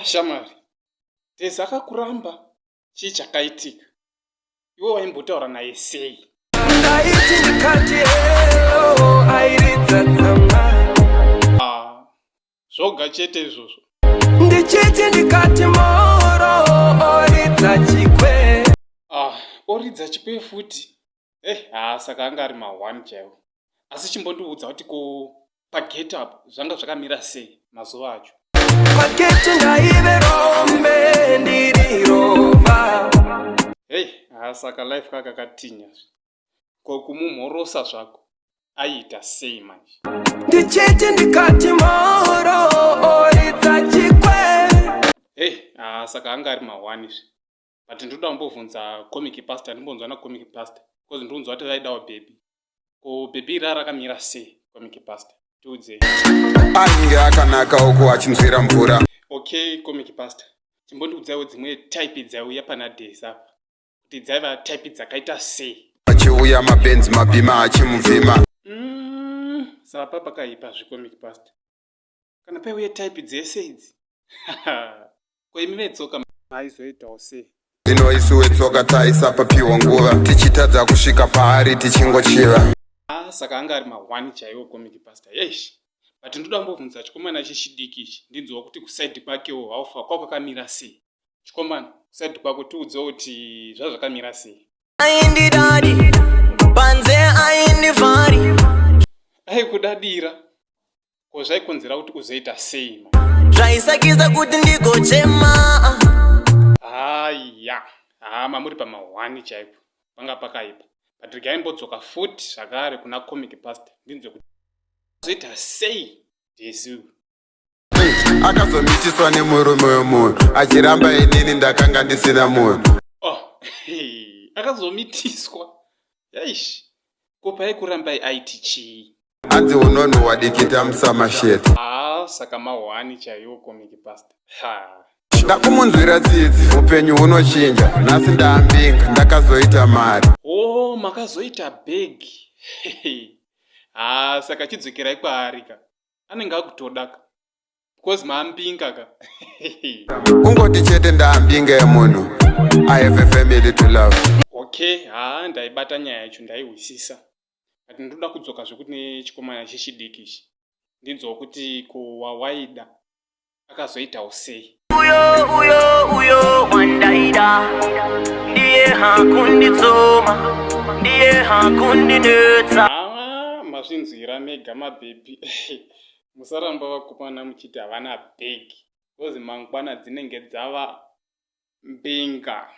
shamwari, Teza akakuramba, chii chakaitika? Iwe waimbotaura naye sei? Ndaiti ndikati heyo airidza tsama. Ah, zvoga chete izvozvo. Ndichiti ndikati moro oridza chikwe. Ah, oridza chikwe futi. Eh, haa saka anga ari ma1 chaiwo. Asi chimbondiudza kuti ko pagate apo zvanga zvakamira sei mazuva acho? Pagate ndaive rombe ndiri rova. Hey, haa saka life kaka katinya. Ko kumumhorosa zvako aiita sei manje? Ndichiti ndikati moro oridza chikwe. Hey, haa saka anga ari ma1 izvi. But ndinoda kumbobvunza comic pastor, ndimbonzwa na comic pastor because ndinonzwa kuti vaidawo baby. Ko baby ira rakamira sei comic pastor? Tiudzei. Ainge akanaka uku achinzwira mvura. Okay comic pastor, chimbondiudzaiwo dzimwe type dzaiuya pana Daisy apa kuti dzaiva type dzakaita sei? Achiuya mabenzi mabhima achimuvhima. Sapa pakaipa zvecomic pastor. Kana paiuya type dzese idzi. Ko imi vetsoka maizoitawo sei? Zvino isu vetsoka taisapapiwa nguva tichitadza kusvika paari tichingochiva. Ah, saka anga ari ma1 chaiwo comic pastor. Eish. But ndoda kumbobvunza chikomana chechidiki ichi ndinzwa kuti kusaidi kwakewo haufa kwakakamira sei? Chikomana, kusaidi kwako tiudzewo kuti zvazvakamira sei? Aindidadi panze aindifari. Aikudadira. Ko zvaikonzera kuti uzoita sei ma? Zvaisakisa kuti ndigochema. Haya, haa mamuri pama1 chaipo. Panga pakaipa. But regai mbodzoka futi zvakare kuna comic pastor ndinzwe kuti zoita sei Jesu. Akazomitiswa nemurume wemunhu achiramba inini ndakanga ndisina munhu. Oh, hey, akazomitiswa. Eish. Ko paikurambai aiti chii? Hanzi unonhuwa dikita musamasheti. Ah, saka mahwani chaiwo comic pastor. Ha. Ndakumunzwira tsitsi, upenyu hunochinja. Nhasi ndaambinga, ndakazoita mari. Oh, makazoita bag. Ha, saka chidzokerai kwaari ka. Anenge akutoda ka. Because maambinga ka. Kungoti chete ndaambinga yemunhu. I have a family to love. Okay, ha, ndaibata nyaya yacho ndaihwisisa. But ndoda kudzoka zvekuti nechikomana chechidiki ichi. Ndinzwa kuti ko wawaida akazoitawo sei? Uyo uyo uyo wandaida ndiye hakunditsoma ndiye hakundinetsa. Ah, mazvinzwira mega mabhebhi. Musaramba vakomana muchiti havana bag because mangwana dzinenge dzava mbinga.